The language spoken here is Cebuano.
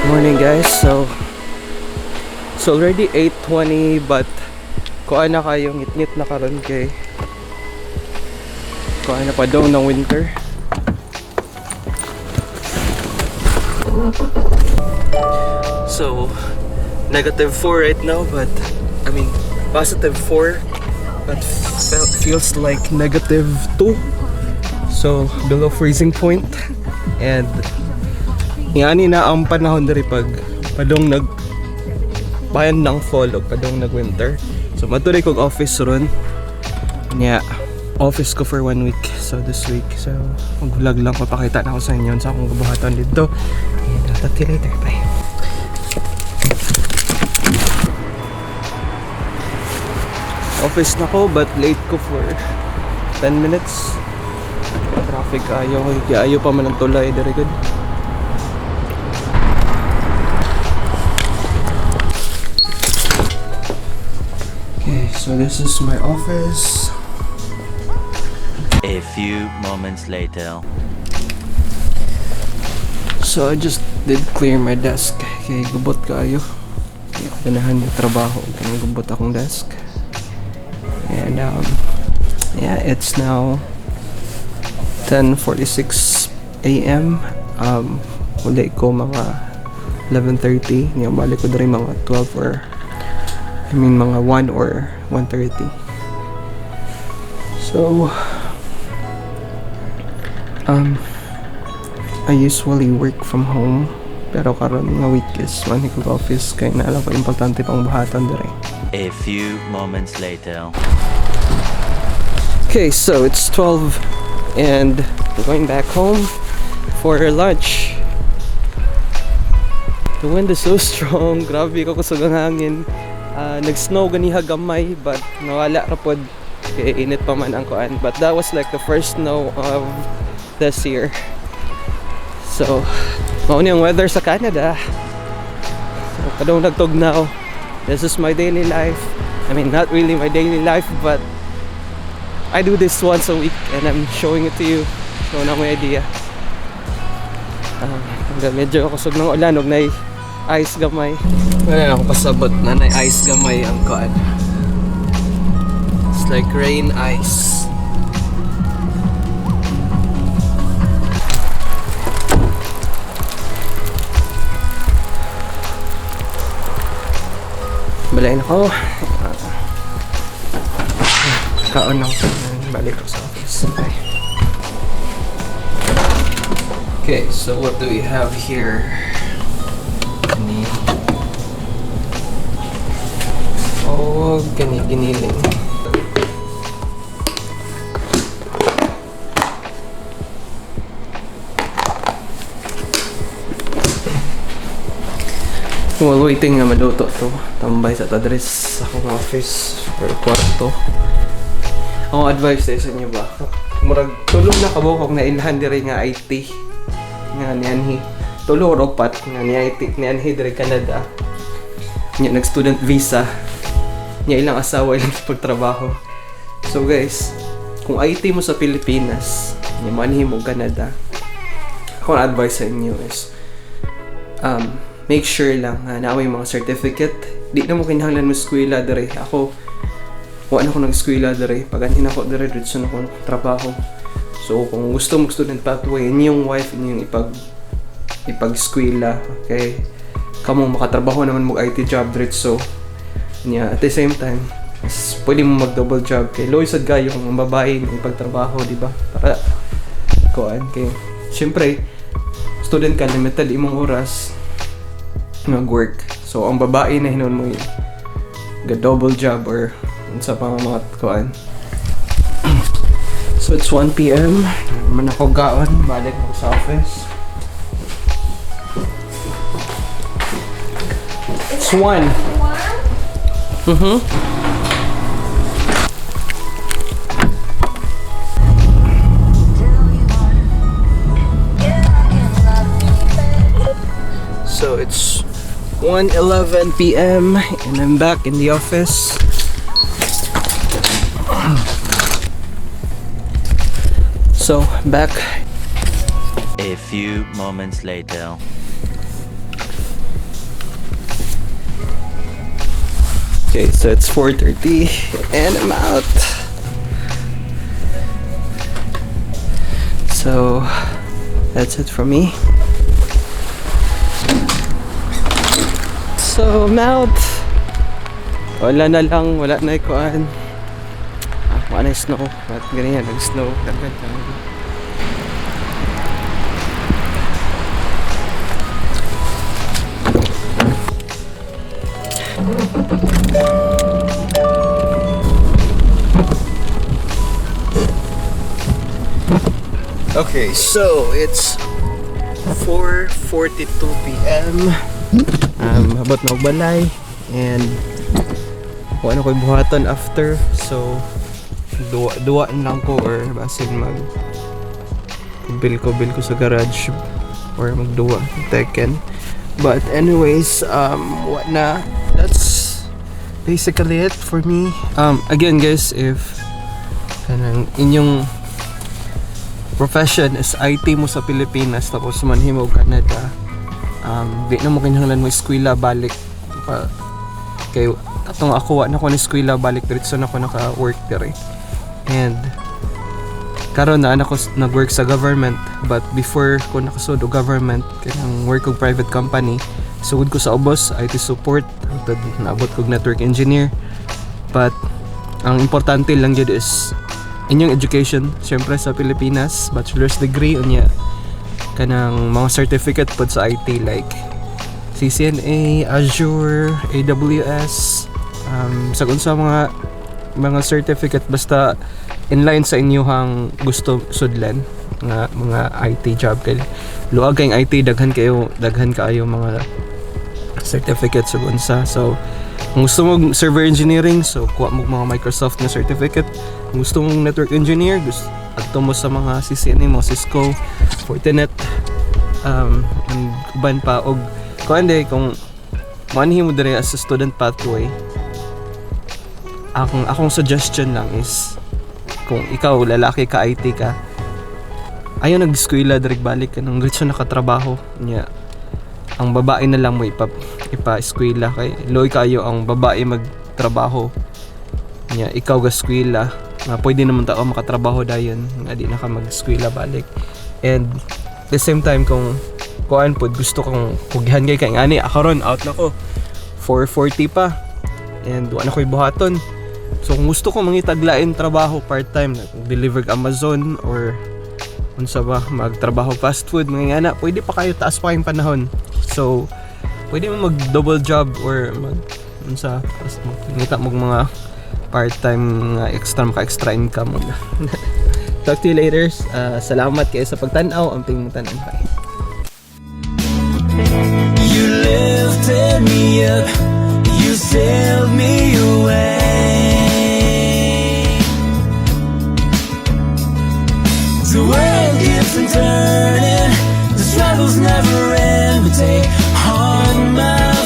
Morning, guys. So it's already 8:20, but kuan na kayo, ngit-ngit na karon kay kuan na pa daw ng winter. So -4 right now, but I mean +4, but feels like -2. So below freezing point, and ngani na ang panahon diri pag padong nag bayan ng fall o padong nag winter. So matuloy kog office ron. Nya office ko for one week. So this week, so mag-vlog lang, papakita na ako sa inyo sa akong kabuhatan dito. And I'll talk to you later. Bye. Office na ko, but late ko for 10 minutes. Traffic ayo, ayo pa man ang tulay diri good. Okay, so this is my office. A few moments later. So I just did clear my desk. Kay gubot kaayo. Kaya ganahan yung trabaho. Kaya gubot akong desk. And yeah, it's now 10:46 a.m. Uli ko mga 11:30. Nga balik ko diri mga 12 or I mean mga 1 or 1:30. So I usually work from home, pero karon nga week is man ko office kay naalam ko importante pang buhatan diri. A few moments later. Okay, so it's 12 and we're going back home for lunch. The wind is so strong. Grabe ko kusog ang hangin. Nag-snow ganiha gamay, but nawala ra pod kay init pa man ang kuan. But that was like the first snow of this year. So, mao ni ang weather sa Canada. So, kadong nagtugnaw. This is my daily life. I mean, not really my daily life, but I do this once a week and I'm showing it to you. So, na may idea. Medyo kusog ng ulan ug nay ice gamay. Wala na akong pasabot na nay ice gamay ang kuan. It's like rain ice. Balain ako. Kaon ako. Balik ako sa office. Okay. Okay, so what do we have here? Kani. Oh, kani giniling. While waiting nga maluto to, tambay sa tadres sa akong office or kwarto. Ang advice sa inyo ba? Murag tulong na kabuok na ilhan diri nga IT nga nianhi. Tulo or upat nga ni IT nianhi diri Canada. Nya nag student visa. Nya ilang asawa ilang pagtrabaho. So guys, kung IT mo sa Pilipinas, nya manhi mo Canada. Ako ang advice sa inyo is make sure lang nga naa may mga certificate. Di na mo kinahanglan mo eskwela diri. Ako wa na ko nag-eskwela diri. Pag anhin ako diri, diretso na ko trabaho. So kung gusto mo student pathway, inyong wife inyong ipag-eskwela, okay? Kamo makatrabaho naman mo IT job diretso. Nya at the same time, mas pwede mo mag double job kay loy sad kayo kung ang babae yung ipagtrabaho, di ba? Para kuan kay syempre student ka, limited imong oras mag-work. So ang babae na hinon mo ga double job or unsa pa nga mga kuan. So it's 1 p.m. Man ako gaon, balik ako sa office. It's 1. So it's 1:11 p.m. and I'm back in the office. So back. A few moments later. Okay, so it's 4:30 and I'm out. So that's it for me. So I'm out. Wala na lang, wala na ikuan. Ah, wala na yung snow. Ba't ganyan, nag-snow. Daghan lang. Okay, so it's 4:42 p.m. Habot na og balay and wala na ko'y buhaton after, so duwa duwa lang ko or basin mag bill ko sa garage or magduwa Tekken. But anyways, what na, that's basically it for me. Again guys, if kanang inyong profession is IT mo sa Pilipinas tapos manhi mo Canada, di na mo kinahanglan mo eskwela balik pa kay atong ako, wa na ko ni eskwela balik, diretso na ko naka-work diri. And karon na ako nag-work sa government, but before ko nakasud og government, kanang work og private company, sugod ko sa ubos, IT support, hangtod naabot kog network engineer. But ang importante lang jud is inyong education, syempre sa Pilipinas, bachelor's degree, unya kanang mga certificate pod sa IT like CCNA, Azure, AWS, sa unsa mga certificate, basta inline sa inyong gusto sudlan nga mga IT job, kay luag kayong IT, daghan kaayo mga certificates ug unsa. So kung gusto mo server engineering, so kuha mo mga Microsoft na certificate. Kung gusto mong network engineer, gusto adto mo sa mga CCNA mo, Cisco, Fortinet, and uban pa. Og kuan day, kung manhi mo diri as a student pathway, akong suggestion lang is kung ikaw lalaki ka, IT ka, ayaw nag-eskwela direk balik ka nang diretso nakatrabaho niya. Ang babae na lang mo ipa eskwela kay luoy kayo ang babae magtrabaho niya, ikaw ga eskwela, nga pwede naman tao makatrabaho dayon nga di na ka mag-eskwela balik. And the same time, kung kuan pod gusto kong kugihan kay kay ngani ako ron, out na ko 4:40 pa and wa na ko'y buhaton. So kung gusto ko mangitaglain trabaho part time, deliver Amazon or unsa ba, magtrabaho fast food, mga ngana, pwede pa kayo, taas pa kayong panahon. So pwede mo mag double job or mag unsa, mangita mo mga part time nga extra, maka extra income. Talk to you later. Salamat kayo sa pagtan-aw. Amping mo tanan. Bye. You lifted me up, you sailed me away. The world keeps on turning, the struggles never end. But take heart, my